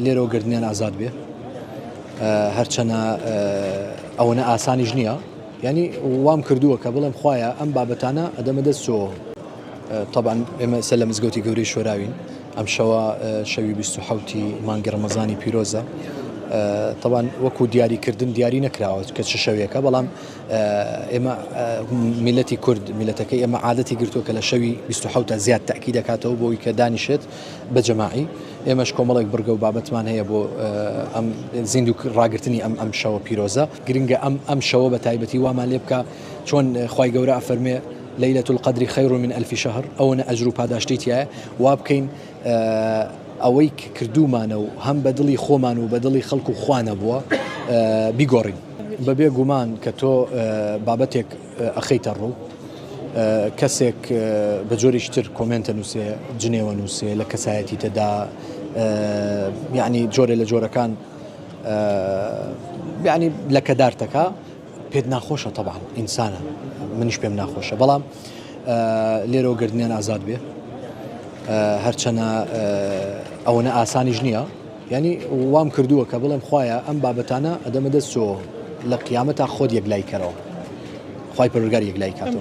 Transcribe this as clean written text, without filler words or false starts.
لێرەوە گردنیان ئازاد بێ هەرچەنە ئەوەنە ئاسانیش نییە ینی وام کردووە کە بڵێم خوایە ئەم بابەتانە ئەدەمە دەست چۆ طبعا ئێمە سەر لە مزگەوتی گەورەی شۆراوین ئەم شەوە شەوی 27 مانگی ڕەمەزانی پیرۆزە طبعا وەکو دیاریکردن دیاری نەکراوە کە چ شەوێکە بەڵام ئێمە میلەتی کورد میلەتەکەی ئێمە عادەتی گرتووە کە لە شەوی 27 زیاد تاکی دەکاتەوە بۆی کە دانیشێت بە جەماعی ئێمەش کۆمەڵێک بڕگە و بابەتمان هەیە بۆ ئەم زیندوو ڕاگرتنی ئەم ئەم شەوە پیرۆزە. گرنگە ئەم ئەم شەوە بە تایبەتی وامان لێ بکا چۆن خوای گەورە ئەفەرموێ ليلة القدر خير من ألف شهر ئەوەنە ئەجر و پاداشتی تیایە وا بکەین ئەوەی کە کردوومانە و هەم بە دڵی خۆمان و بە دڵی خەڵک و خوا نەبووە بیگۆڕین. بەبێ گومان کە تۆ بابەتێک ئەخەیتە ڕوو کەسێک بە جۆرێکی تر comment ئەنووسێ جنێوە نووسێ لە کەسایەتیتەدا یعنی جۆرێ لە جۆرەکان یعنی لە کەدارتەکە پێت ناخۆشە طبعا ئینسانە منیش پێم ناخۆشە بەڵام لێرەوە گردنیان ئازاد بێ هەرچەنە ئەوەنە ئاسانیش نییە یانی وام کردووە کە بڵێم خوایە ئەم بابەتانە ئەدەمە دەست تۆ لە قیامەتا خۆت یەکلای کەرەوە خوای پەروەردگار یەکلای کاتەوە.